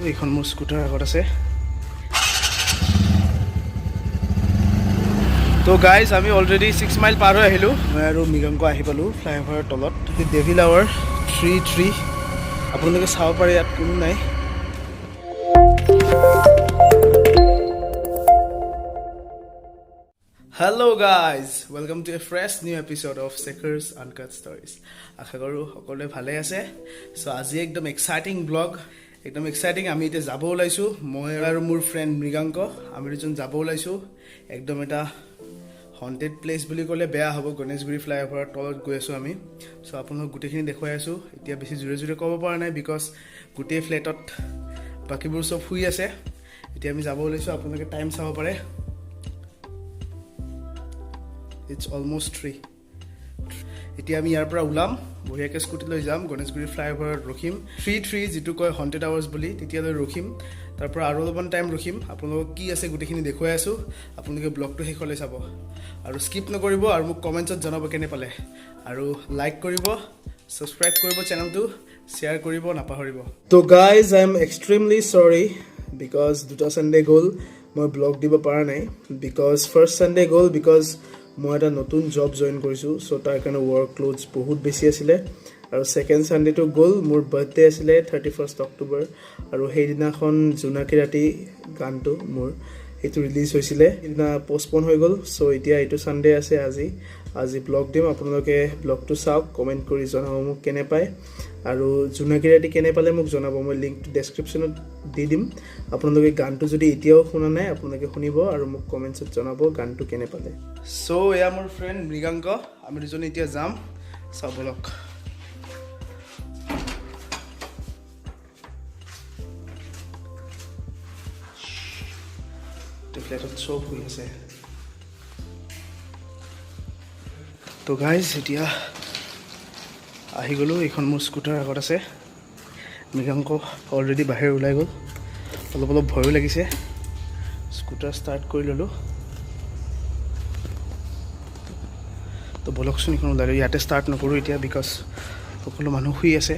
এইখন মোৰ স্কুটাৰ আগত আছে। তো গাইজ, আমি অলৰেডি 6 মাইল পাৰ হৈ আহিলোঁ। মই আৰু মৃগাংক আহি পালোঁ ফ্লাইঅভাৰৰ তলত। ডেভিল আৱাৰ 3:03, আপোনালোকে চাব পাৰে, ইয়াত কোনো নাই। Hello guys, welcome to a fresh new episode of Shekhar's Uncut Stories. আশা কৰোঁ সকলোৱে ভালে আছে। চ' আজি একদম এক্সাইটিং ব্লগ, একদম এক্সাইটিং। আমি এতিয়া যাব ওলাইছোঁ, মই আৰু মোৰ ফ্ৰেণ্ড মৃগাংক, আমি দুজন যাব ওলাইছোঁ একদম এটা হণ্টেড প্লেচ বুলি ক'লে বেয়া হ'ব, গণেশগুৰি ফ্লাইঅভাৰৰ তলত গৈ আছোঁ আমি। চ' আপোনালোক গোটেইখিনি দেখুৱাই আছোঁ। এতিয়া বেছি জোৰে জোৰে ক'ব পৰা নাই, because গোটেই ফ্লেটত বাকীবোৰ চব শুই আছে। এতিয়া আমি যাব ওলাইছোঁ। আপোনালোকে টাইম চাব পাৰে, it's almost 3। এতিয়া আমি ইয়াৰ পৰা ওলাম, বঢ়িয়াকৈ স্কুটি লৈ যাম, গণেশগুৰি ফ্লাইঅভাৰত ৰখিম। 3:03 যিটো কয় হণ্টেড আৱাৰ্ছ বুলি, তেতিয়ালৈ ৰখিম। তাৰ পৰা আৰু অলপমান টাইম ৰখিম। আপোনালোকক কি আছে গোটেইখিনি দেখুৱাই আছোঁ। আপোনালোকে ব্লগটো শেষলৈ চাব আৰু স্কিপ নকৰিব আৰু মোক কমেণ্টছত জনাব কেনে পালে আৰু লাইক কৰিব, ছাবস্ক্ৰাইব কৰিব চেনেলটো, শ্বেয়াৰ কৰিব নাপাহৰিব। তো guys, I am extremely sorry because দুটা ছানডে গ'ল, মই ব্লগ দিব পৰা নাই। Because first Sunday গ'ল because মই এটা নতুন জব জইন কৰিছোঁ, চ' তাৰ কাৰণে ৱৰ্ক লোডছ বহুত বেছি আছিলে। আৰু ছেকেণ্ড ছানডেটো গ'ল, মোৰ বাৰ্থডে আছিলে 31 অক্টোবৰ আৰু সেইদিনাখন জোনাকী ৰাতি গানটো মোৰ সেইটো ৰিলিজ হৈছিলে, সেইদিনা পষ্টপন হৈ গ'ল। চ' এতিয়া এইটো ছানডে আছে আজি। আজি ব্লগ দিম। আপোনালোকে ব্লগটো চাওক, কমেণ্ট কৰি জনাব মোক কেনে পায় আৰু জোনাকী ৰাতি কেনে পালে মোক জনাব। মই লিংকটো ডেছক্ৰিপশ্যনত দি দিম। আপোনালোকে গানটো যদি এতিয়াও শুনা নাই, আপোনালোকে শুনিব আৰু মোক কমেণ্টছত জনাব গানটো কেনে পালে। চ' এয়া মোৰ ফ্ৰেণ্ড মৃগাংক, আমি দুজনে এতিয়া যাম। চাওঁ ব'লক। ফ্লেটত চব শুই আছে। তো গাইজ, এতিয়া আহি গ'লোঁ। এইখন মোৰ স্কুটাৰ আগত আছে। মৃগাংক অলৰেডি বাহিৰ ওলাই গ'ল। অলপ অলপ ভয়ো লাগিছে। স্কুটাৰ ষ্টাৰ্ট কৰি ল'লোঁ। তো ব'লকচোন, এইখন ওলাই লওঁ। ইয়াতে ষ্টাৰ্ট নকৰোঁ এতিয়া, because সকলো মানুহ শুই আছে।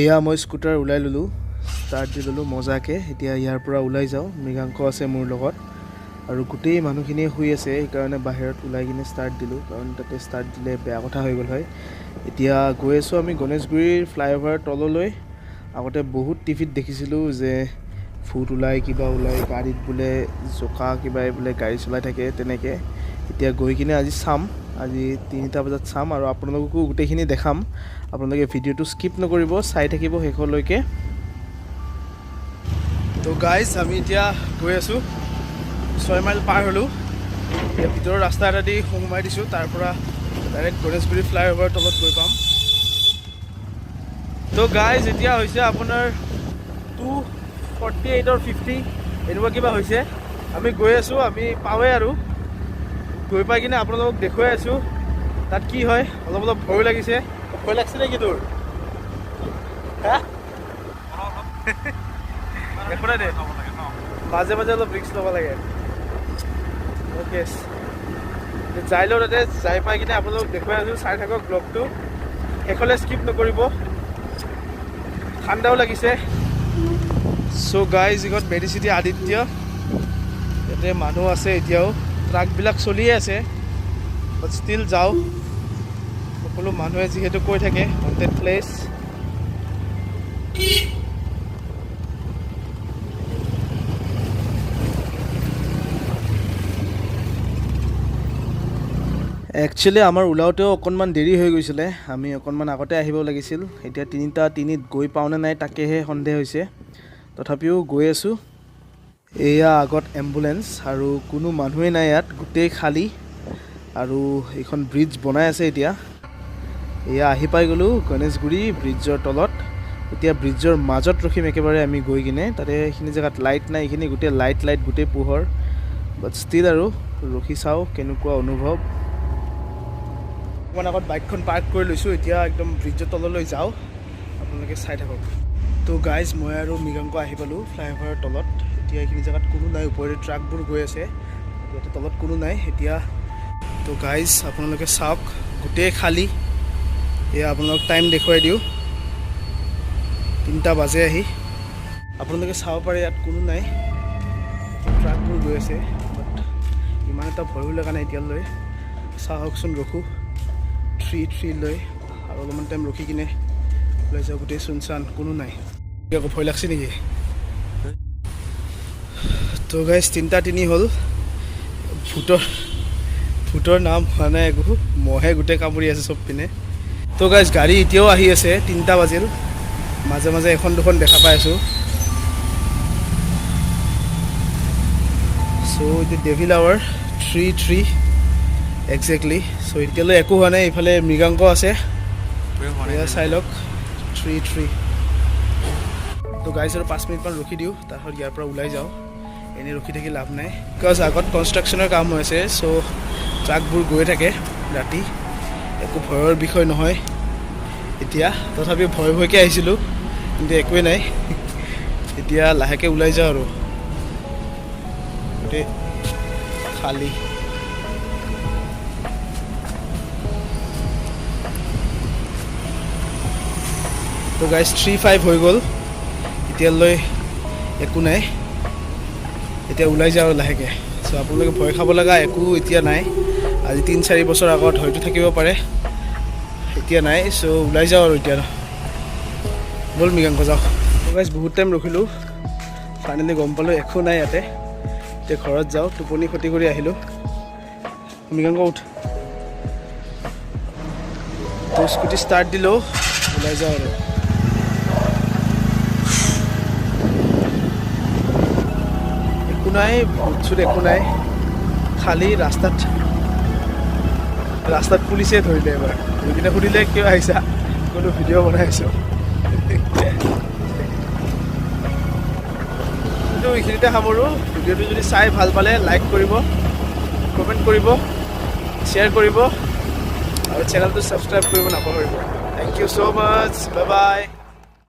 এয়া মই স্কুটাৰ ওলাই ল'লোঁ, ষ্টাৰ্ট দি ল'লোঁ মজাকৈ। এতিয়া ইয়াৰ পৰা ওলাই যাওঁ। মৃগাংক আছে মোৰ লগত আৰু গোটেই মানুহখিনিয়ে শুই আছে, সেইকাৰণে বাহিৰত ওলাই কিনে ষ্টাৰ্ট দিলোঁ, কাৰণ তাতে ষ্টাৰ্ট দিলে বেয়া কথা হৈ গ'ল হয়। এতিয়া গৈ আছোঁ আমি গণেশগুৰিৰ ফ্লাইঅভাৰ তললৈ। আগতে বহুত টিভিত দেখিছিলোঁ যে ভূত ওলাই, কিবা ওলাই, গাড়ীত বোলে জোকা কিবা বোলে গাড়ী চলাই থাকে তেনেকৈ। এতিয়া গৈ কিনে আজি চাম, আজি 3টা বজাত চাম আৰু আপোনালোককো গোটেইখিনি দেখাম। আপোনালোকে ভিডিঅ'টো স্কিপ নকৰিব, চাই থাকিব শেষলৈকে। তো গাইজ, আমি এতিয়া গৈ আছোঁ। 6 মাইল পাৰ হ'লোঁ। এতিয়া ভিতৰৰ ৰাস্তা এটা দি সোমাই দিছোঁ, তাৰ পৰা ডাইৰেক্ট গণেশগুৰি ফ্লাইঅভাৰ তলত গৈ পাম। তো গাইজ, এতিয়া হৈছে আপোনাৰ 2:48 or 50 এনেকুৱা কিবা হৈছে। আমি গৈ আছোঁ, আমি পাওঁৱেই আৰু গৈ পাই কিনে আপোনালোকক দেখুৱাই আছোঁ তাত কি হয়। অলপ অলপ ভয়ো লাগিছে। ভয় লাগিছে নেকি তোৰ? হা, একো নাই দে, মাজে মাজে অলপ ৰিস্ক ল'ব লাগে। অ'কে, যাই লওঁ। তাতে যাই পাই কিনে আপোনালোকক দেখুৱাই আছোঁ। চাই থাকক ব্লগটো শেষলৈ, স্কিপ নকৰিব। ঠাণ্ডাও লাগিছে। চ' গাইজ, এইখন মেডিচিটি আদিত্য। ইয়াতে মানুহ আছে এতিয়াও, ট্ৰাকবিলাক চলিয়ে আছে, বাট ষ্টিল যাওঁ। সকলো মানুহে যিহেতু কৈ থাকে হণ্টেড প্লেচ। একচুৱেলি আমাৰ ওলাওঁতেও অকণমান দেৰি হৈ গৈছিলে। আমি অকণমান আগতে আহিব লাগিছিল। এতিয়া 3টা 3ত গৈ পাওঁনে নাই তাকেহে সন্দেহ হৈছে। তথাপিও গৈ আছোঁ। এয়া আগত এম্বুলেঞ্চ আৰু কোনো মানুহেই নাই ইয়াত, গোটেই খালী। আৰু এইখন ব্ৰিজ বনাই আছে এতিয়া। এয়া আহি পাই গ'লোঁ গণেশগুৰি ব্ৰিজৰ তলত। এতিয়া ব্ৰিজৰ মাজত ৰখিম একেবাৰে আমি গৈ কিনে। তাতে এইখিনি জেগাত লাইট নাই, এইখিনি গোটেই লাইট লাইট, গোটেই পোহৰ, বাট ষ্টিল আৰু ৰখি চাওঁ কেনেকুৱা অনুভৱ। অকণমান আগত বাইকখন পাৰ্ক কৰি লৈছোঁ। এতিয়া একদম ব্ৰিজৰ তললৈ যাওঁ, আপোনালোকে চাই থাকক। তো গাইজ, মই আৰু মৃগাংক আহি পালোঁ ফ্লাইঅভাৰৰ তলত। এতিয়া এইখিনি জেগাত কোনো নাই, ওপৰেদি ট্ৰাকবোৰ গৈ আছে, ইয়াতে তলত কোনো নাই এতিয়া। তো গাইজ, আপোনালোকে চাওক, গোটেই খালী। এয়া আপোনালোক টাইম দেখুৱাই দিওঁ। 3টা বাজে আহি। আপোনালোকে চাব পাৰে ইয়াত কোনো নাই, ট্ৰাকবোৰ গৈ আছে, বাট ইমান এটা ভয়ো লগা নাই এতিয়ালৈ। চাওকচোন, ৰখোঁ 3:03 লৈ আৰু অলপমান টাইম ৰখি কিনে ওলাই যাওঁ। গোটেই চুনচান, কোনো নাই। আকৌ ভয় লাগছে নেকি? তো গাইজ, 3টা 3 হ'ল, ভূতৰ ভূতৰ নাম হোৱা নাই একো, মহে গোটেই কামুৰি আছে চব পিনে। তো গাইজ, গাড়ী এতিয়াও আহি আছে, 3টা বাজিল, মাজে মাজে এখন দুখন দেখা পাই আছোঁ। চ' এতিয়া devil hour 3:03 exactly. So এতিয়ালৈ একো হোৱা নাই। ইফালে মৃগাংক আছে, এয়া চাই লওক, 3:03। তো গাইজ, আৰু 5 মিনিটমান ৰখি দিওঁ, তাৰপিছত ইয়াৰ পৰা ওলাই যাওঁ। এনেই ৰখি থাকি লাভ নাই, because আগত কনষ্ট্ৰাকশ্যনৰ কাম হৈ আছে। চ' ট্ৰাকবোৰ গৈ থাকে ৰাতি, একো ভয়ৰ বিষয় নহয় এতিয়া। তথাপিও ভয় ভয়কৈ আহিছিলোঁ, কিন্তু একোৱেই নাই। এতিয়া লাহেকৈ ওলাই যাওঁ আৰু, গোটেই খালী। তো গাইজ, 3:05 হৈ গ'ল, এতিয়ালৈ একো নাই। এতিয়া ওলাই যাওঁ আৰু লাহেকৈ। চ' আপোনালোকে ভয় খাব লগা একো এতিয়া নাই। আজি 3-4 বছৰ আগত হয়তো থাকিব পাৰে, এতিয়া নাই। চ' ওলাই যাওঁ আৰু এতিয়া। ব'ল মৃগাংক, যাওঁ। গাইজ, বহুত টাইম ৰখিলোঁ, ফাইনেলি গম পালোঁ একো নাই ইয়াতে। এতিয়া ঘৰত যাওঁ, টোপনি ক্ষতি কৰি আহিলোঁ। মৃগাংক উঠ। তো স্কুটি ষ্টাৰ্ট দিলোঁ, ওলাই যাওঁ আৰু। একো নাই, ভূত চুত একো নাই, খালী ৰাস্তাত। ৰাস্তাত পুলিচে ধৰিলে এবাৰ, ধৰি কিনে সুধিলে কিয় আহিছা, ক'লো ভিডিঅ' বনাই আছোঁ। কিন্তু এইখিনিতে সামৰোঁ। ভিডিঅ'টো যদি চাই ভাল পালে লাইক কৰিব, কমেণ্ট কৰিব, শ্বেয়াৰ কৰিব আৰু চেনেলটো ছাবস্ক্ৰাইব কৰিব নাপাহৰিব। Thank you so much, bye bye.